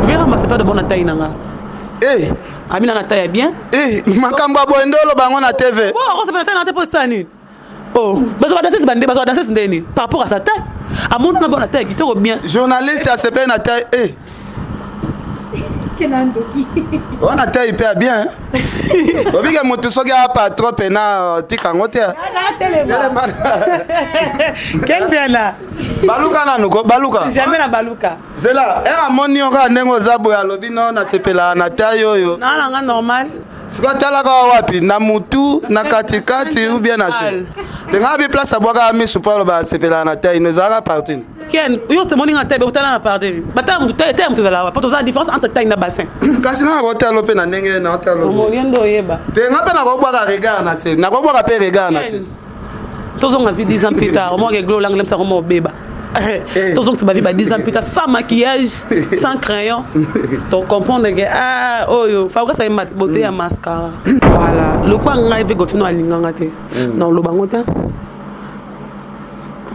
Vera masepela d'abord na taille na nga. Eh. Amina na taille ya bien. Eh, makambo ya boye nde oloba yango na TV. Bon, akosepela na taille na nga te mpo esala nini? Oh, baza ba danseuse bande, baza ba danseuse ndeni par rapport à sa taille. Amona na bona taille kitoko bien. Journaliste asepeli na taille eh. Wana taille mpe ya bien. Obike motu soki a patron pena tika yango te. Quel bien là. Baluka nanu ko baluka. Jamais na baluka. Zela, ere amoni yo kaka ndenge oza boye alobi no nasepelaka na taille oyo. Na na nga normal. Sikoyo atalaka wapi? Na mutu, na katikati ou bien na se? Te nga bi place abwakaka misu mpo aloba asepelaka na taille no ezalaka parti. Ken, yo tomoni nga taille, otala na parti. Batala mutu taille, taille mutu ezalaka wapi? Po toza différence entre taille na bassin. Kasi nga nakotala mpe na ndenge na otala. Omoni yo nde oyeba. Te nga mpe nakobwaka regard na se. Nakobwaka mpe regard na se. Tozonga vie 10 ans plus tard, omwaka eglo olangi lemsa koma obeba. Eh. Tozongisa ba vie ba 10 ans plus tard sans maquillage, sans crayon. To comprendre que ah oyo Fabrice aye beauté ya mascara. Voilà, lokwa ngai ve gotino alinganga te. Na oloba ngo te.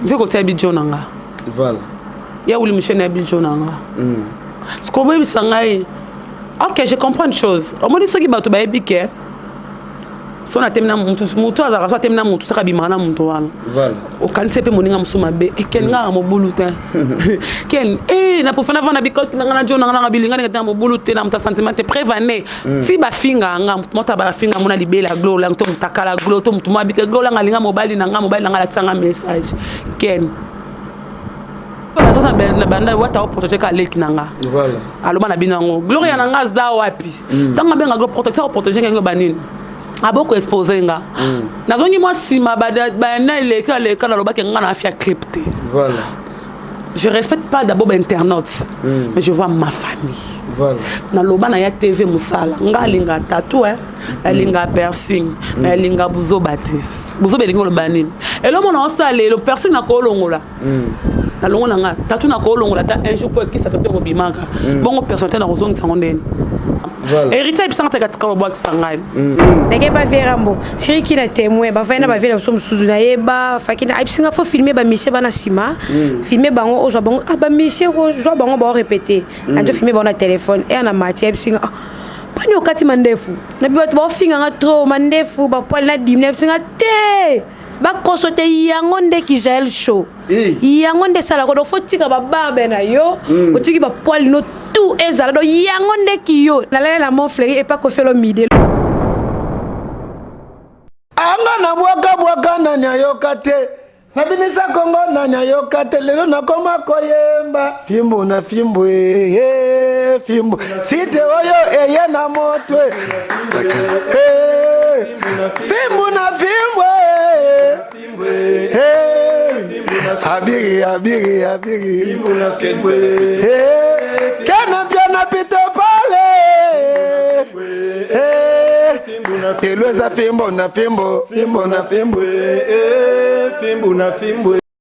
Ve kotia bijo na nga. Voilà. Ya wuli Michel na bijo na nga. Sikoyo boyebisa ngai. Ok, je comprends une chose. Omoni soki bato bayebi ke so natemi na mutu, mutu azalaka so atemi na mutu saka abimaka na mutu wana. Voilà. Okanisi mpe moninga mosusu mabe eken ngaka mobulu te. Ken eh, na préfère navanda bikoki nanga na jo nanga nanga bilinga ndenge te na mobulu te na moto ya sentiment te prevane ti bafinga nga moto moto bafinga mona libela glo lang to moto akala glo to moto mwa bike glo lang alinga mobali na nga mobali na nga alakisa nga message ken na banda wata oprotege ka leki na nga. Voilà. Aloba na bino yango gloria na nga aza wapi ntango abenga glo protection oprotege ngai banini aboko expose nga. Nazongi mwa nsima bayanda eleka aleka nalobaki nga na afia clip te. Voilà. Je respecte pas d'abord l'internaute, mais je vois ma famille. Voilà. Naloba na ya TV mosala nga alinga tatou alinga piercing, mais alinga buzoba te. Buzoba elingi oloba nini? Eloko na osala lelo piercing nakolongola. Nalongo na nga tatou nakolongola ata un jour po ekisa tatou ekobimaka. Bongo personnalité nakozongisa yango ndeni. Voilà. Héritier ayebisanga te katika babwakisa ngai. Ndenge baviera mbo siriki na témoin bavai na baviera biso mosusu nayeba faki na ayebisinga fo filme bamisie bana nsima filme bango ozwa bango ah bamisie kozwa bango bao répété nanto filme bango na telefone eya na mati ayebisinga ah pani okati mandefu na bi bato baofinganga trop mandefu bapoile na dimi ayebisinga te bakoso te yango nde kijael show yango nde esalaka donc fo tika babarbe na yo otiki bapoile no tout ezala donc yango nde kiyo nalala na Mont Fleury epa Koffi Olomide. Anga na bwaka bwaka nani ayoka te nabinisa Kongo nani ayoka te lelo nakoma koyemba fimbu na fimbu eh, fimbu site oyo eye na moto eh, fimbu na fimbu eh, eh, abiri abiri abiri eh, kena piana pito pale eh, elo eza fimbo na fimbo fimbo na fimbo fimbu na fimbu.